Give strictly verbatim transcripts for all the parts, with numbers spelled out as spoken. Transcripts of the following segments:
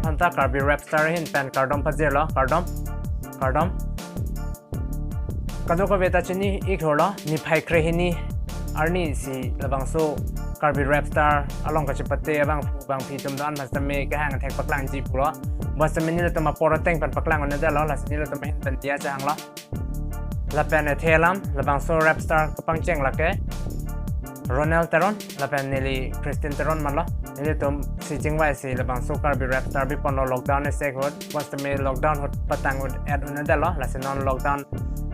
Anta Karbi Rap Star ahin pen kardom pajirlo, kardom, kardom. Kadokave ta chini ik holo, niphai krehini arni si labangso Karbi Rap Star along kachepate abang bangphi atum do-an aphan sitame kehang thek paklangji pulo. Bonsitame nelitum apor ateng pen paklang un-edetlo, lasi nelitum ahin pen diya chehanglo. Lapen ethe alam, labangso Rap Star kepangcheng lake Ronel Teron, lapen neli Christine Teron manlo. Nelitum si chingvai si labangso Karbi Rap Star biponlo lockdown esek ahut, bonsitame lockdown ahut patang ahut et un-edetlo, lasi non lockdown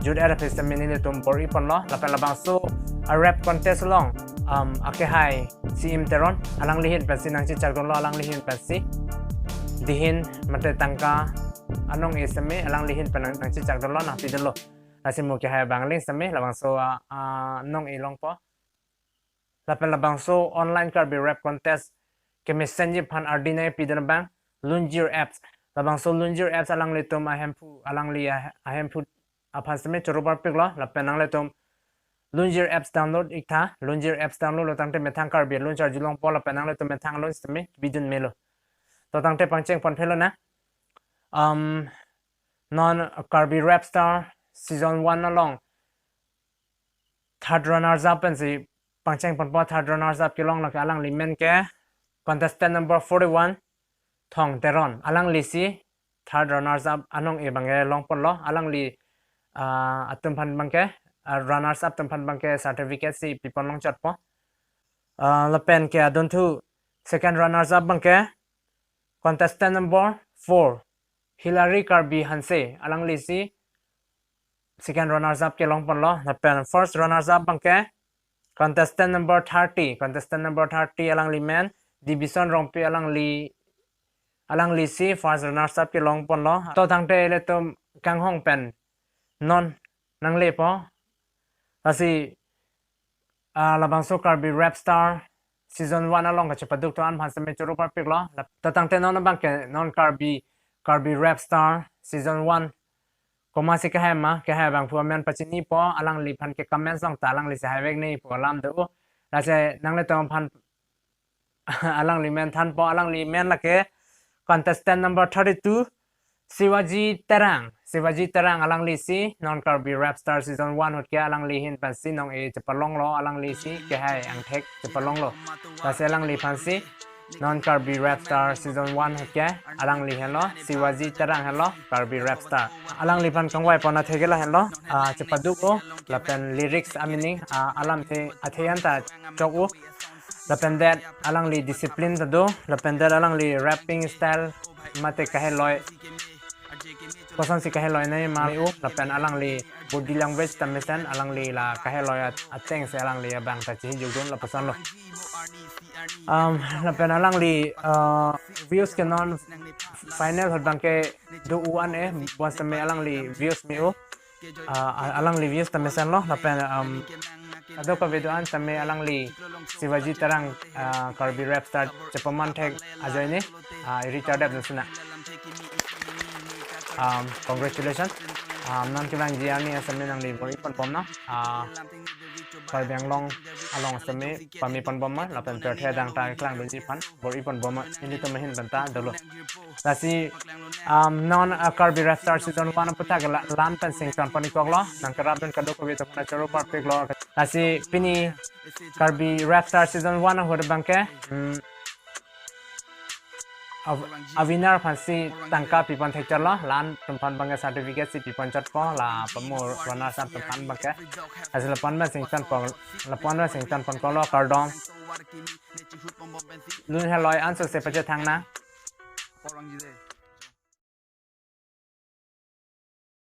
jut et aphi sitame nelitum bor-iponlo, lapen labangso a rap contest along, um, akehai C M Teron, alangli ahin pensi nangchechakdunlo, alangli ahin pensi dihin mate tangka anong-e sitame alangli ahin pen nang, nangchechakdunlo, nangpidunlo. Lasi mo kehai abang aling sitame labangso a, a, anong-e longpo. Lapen labangso online Karbi Rap Contest kemesenji aphan ardi nangpidun abang Lunjir apps. Labangso Lunjir apps alanglitum ahemphu, alangli ah-, ahemphu aphan sitame choro parpiklo, lapen nanglitum Lunjir apps download iktha, Lunjir apps download lo tangte methang Karbi alun charjulongpo, lapen nanglitum methang alun sitame bidun melo. To tangte pangcheng ponphelo na. Um, non Karbi Rap Star season one along third runners up pensi pangcheng ponpo, third runners up kelong lake alangli men ke contestant number forty-one, Thong Teron. Alangli si third runners up anong-e abangke longponlo. Alangli, ah, atum aphan abangke, ah, runners up atum aphan abangke certificate si pipon longchotpo. Ah, lapen ke adunthu second runners up abangke contestant number four, Hilary Karbi Hanse. Alangli si second runners up kelongponlo. Lapen first runners up abangke contestant number thirty, contestant number thirty alangli men Dibison Rongpi, alangli, alangli si first runners up kelongponlo. To tangte ilitum kanghong pen non nanglepo. Lasi, ah, labangso Karbi Rap Star season one along kachepaduk do-an aphan sitame choro parpiklo. Lap-, to tangte non abangke non Karbi, Karbi Rap Star season one komatsi kehai ma, kehai abangphu amen pachinipo, alangliphan ke comments along ta alangli si haivek nangpo alam do. Lasi nanglitum aphan alangli men thanpo, alangli men lake contestant number thirty-two, Shivaji Terang. Shivaji Terang alangli si non Karbi Rap Star season one ahut ke alangli ahin pensi nong-e chepalonglo, alangli si kehai angthek chepalonglo. Lasi alangliphan si non Karbi Rap Star season one ahut ke alangli henlo, Shivaji Terang henlo, Karbi Rap Star. Alangliphan kangvaipon athe ke la henlo, ah, chepaduk-o, lapen lyrics a-meaning, ah, alamthe athe anta chok-o. Lapen det alangli discipline ta do, lapen det alangli rapping style mate kaheloi, kosonsi kaheloi nangji ma u, lapen alangli body language ta mesen, alangli la kaheloi at-, atengsi alangli abang ta chehijukdun lapuson lo. Um, lapen alangli, uh, views ke non final ahut abangke do-o an-e, bonsitame alangli views me-o. Ah, a-, alangli views ta mesenlo, lapen, um, kadokave do-an sitame alangli Shivaji Terang, ah, Karbi Rap Star chepaman thek ajoine, ah, iri chardep nusina. Um, congratulations. Um, non kevangji arni sitame nangli bor-iponbom na. Ah, Karbi Anglong along sitame pame ponbom ma, lapen pirthe adang ta klangdunji aphan bor-iponbom ma, nelitum ahin pen ta dolo. Lasi, um, non, uh, Karbi Rap Star season one aputhak la-, la-an pen sington pon-ikoklo, nangkerapdun kadokave atum aphan choro parpiklo. Lasi pini Karbi Rap Star season one ahut abangke, um, a-, a-winner aphansi tangka pipon thekchotlo, la-an atum aphan abangke certificate si pipon chotpo, la pamo runners up atum aphan abangke. Lasi lapu-an pen sington pon, lapu-an pen sington ponkoklo, kardom. Lun heloi ansose pachethang nang.